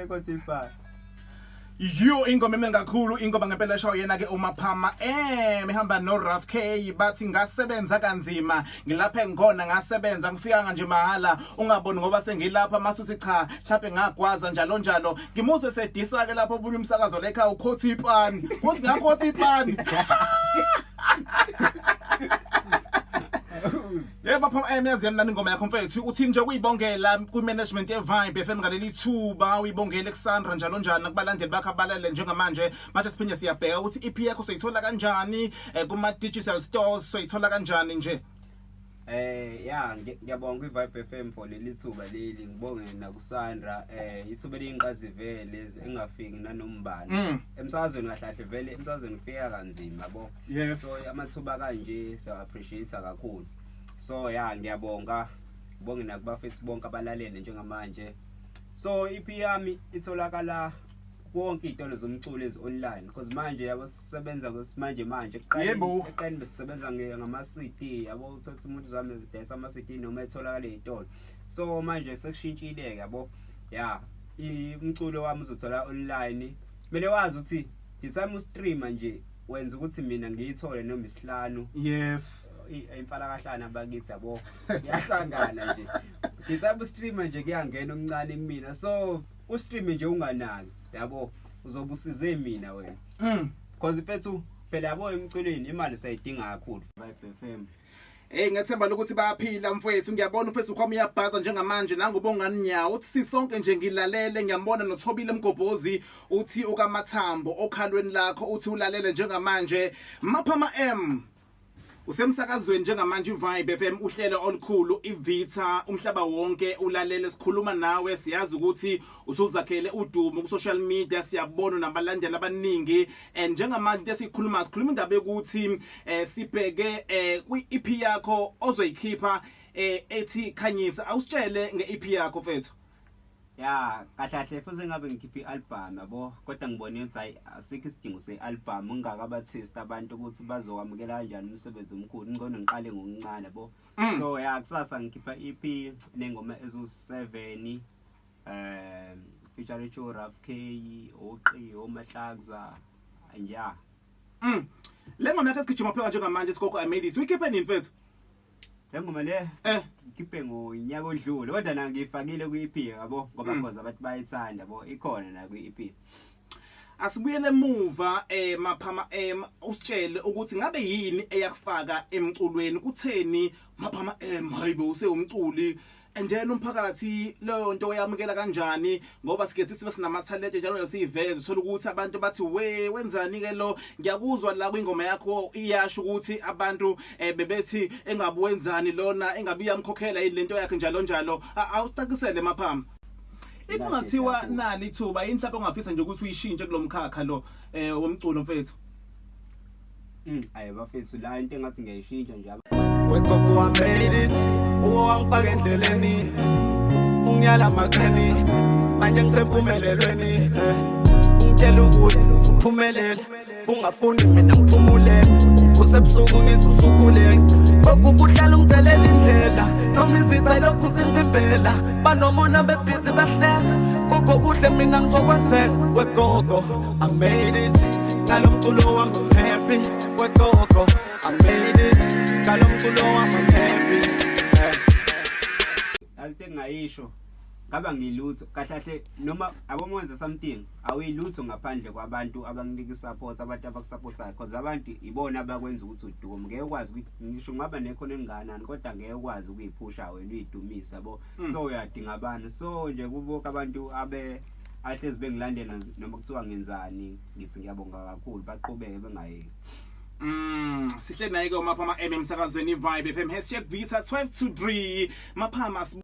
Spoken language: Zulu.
Ekhotha ipani. Yo, ingoma emnandi kakhulu, ingoma ngempela eshayo yena ke uMaphama ehamba no Raf K, bathi ngasebenza kanzima, ngilapha engikhona ngasebenza, ngifikanga nje mahala, ungaboni ngoba sengilapha masuthi cha, mhlawumbe ngagwaza njalo njalo. Ngimuzwe sedisa ke lapho obunye umsakazo lekha ukhotha ipani, uthi ngakhotha ipani. Yebo, Maphama M, yazi yamnandi ingoma yakho mfethu. Uthi nje kuyibongela kwi management ye Vibe FM ngaleli thuba, uyibongele kusandra njalo njalo nakubalandeli bakho abalele njengamanje. Manje siphinde siyabheka ukuthi EP yakho soyithola kanjani kuma digital stores, soyithola kanjani nje? Ya, ngiyabonga kwi-Vibe FM for leli thuba leli, ngibonge nakuSandra, ithuba eliyinqazivele engafiki nanombani. Emsakazweni kahle kahle, vele emsakazweni kufika kanzima, yabo. So amathuba kanje siya appreciate kakhulu. So ya, ngiyabonga. Ngibonge nakubafethu bonke abalalele njengamanje. So EP yami itholakala konke izitolo zomculo ezi online, because manje yabo sisebenza kwesimanje manje. Ekuqaleni besisebenza ngama CD, yabo, uthola umuntu uzame udayisa ama CD noma etholakala ezitolo. So manje sekushintshile, yabo. Ya, umculo wami uzothola online. Kumele wazi ukuthi the time ustreama nje wenza ukuthi mina ngiyithole noma isihlanu. Imfala kahlanu abakithi, yabo, kuyahlangana nje. The time ustreama nje kuyangena omncane kumina, so ustream nje unganaki, yabo, uzobe usize mina wena. Because mfethu phela, yabo, emculweni imali sayidinga kakhulu. Vibe FM. Hey, ngethemba lokuthi bayaphila mfowethu. Ngiyabona uFacebook wami uyabhaza njengamanje, nangubongani nyawo uthi sisonke nje ngilalele. Ngiyambona noThobile Mgobhozi, uthi ukaMathambo okhalweni lakho, uthi ulalele njengamanje. Maphama M, usemsakazweni njengamanje iVibe FM, uhlelo olukhulu iVita, umhlaba wonke ulalele, sikhuluma nawe. Siyazi ukuthi usuzakhele udumo ku social media, siyabona nabalandeli abaningi, and njengamanje into esikhuluma, sikhuluma indaba yokuthi sibheke kwi EP yakho ozoyikhipha ethi Khanyisa. Awusitshele nge-EP yakho mfethu. Ya, kahle kahle futhi ngabe ngikhipha i-album, yabo, kodwa ngibone ukuthi hayi, asikho isidingo se-album, ngingakabathest abantu ukuthi bazokwamukela kanjani umsebenzi omkhulu. Ngcono ngiqale ngokuncane, yabo. So ya, kusasa ngikhipha EP nengoma eziwu-7, featuring Raf K, Oqi, oMahlakza nja. Le ngoma yakho esigijima phela njengamanje, Sigogo I Made It, uyikhiphe nini mfethu? Le ngoma le ngikhiphe ngonyaka odlule, kodwa na ngiyifakile kwi-EP, yabo, ngoba cause abantu bayithanda, yabo, ikhona na kwi-EP. Asibuyele emuva, Maphama M, usitshele ukuthi ngabe yini eyakufaka emculweni, kutheni Maphama M, hayibo, usewumculi, and then umphakathi leyo nto oyamukela kanjani? Ngoba sike sibe sinamathalente njalo siyiveze, uthola ukuthi abantu bathi we wenzani ke lo. Ngiyakuzwa la kwingoma yakho iyasho ukuthi abantu bebethi engabe wenzani lona, engabe iyamkhokhela yini lento yakhe njalo njalo. Awusicacisele Maphama, if ungathiwa nali ithuba, yini mhlawumbe ongafisa nje ukuthi uyishintshe kulomkhakha lo womculo mfethu? Ayi bafethu, la into engathi ngiyayishintsha nje Wegogo, I made it. Uwangifaka endleleni, ungiyala makreni, manje ngisempumelelweni. Ungitshela ukuthi uzophumelela, ungafuni mina ngiphumulele, ungivuse ebusuku ngizwe usukhuleka. Gogo, uhlala ungithelela indlela, noma izitha lokhu zingivimbela, banomona bebhizi bahleka. Gogo, kuhle mina ngizokwenzela. Wegogo, I made it, ngalo mculo wami I'm happy. Wegogo, I made it, ngalo mculo wami I'm happy. Into engayisho, ngaba ngilutho kahle kahle, noma abo mwenza something, awuyilutho ngaphandle kwabantu abanginika isupport, abantu abakusupportayo, because abantu ibona abakwenza ukuthi udume. Ngeke ukwazi ngisho ungaba nekhono elingakanani, kodwa ngeke ukwazi ukuyiphusha wena uyidumisa, yabo. So uyadinga abantu. So nje kubo abantu abe ahlezi bengilandela noma kuthiwa ngenzani, ngithi ngiyabonga kakhulu, baqhubeke bengayeki. Sihle naye ke uMaphama M emsakazweni Vibe FM #Vita 12 to 3, Maphama.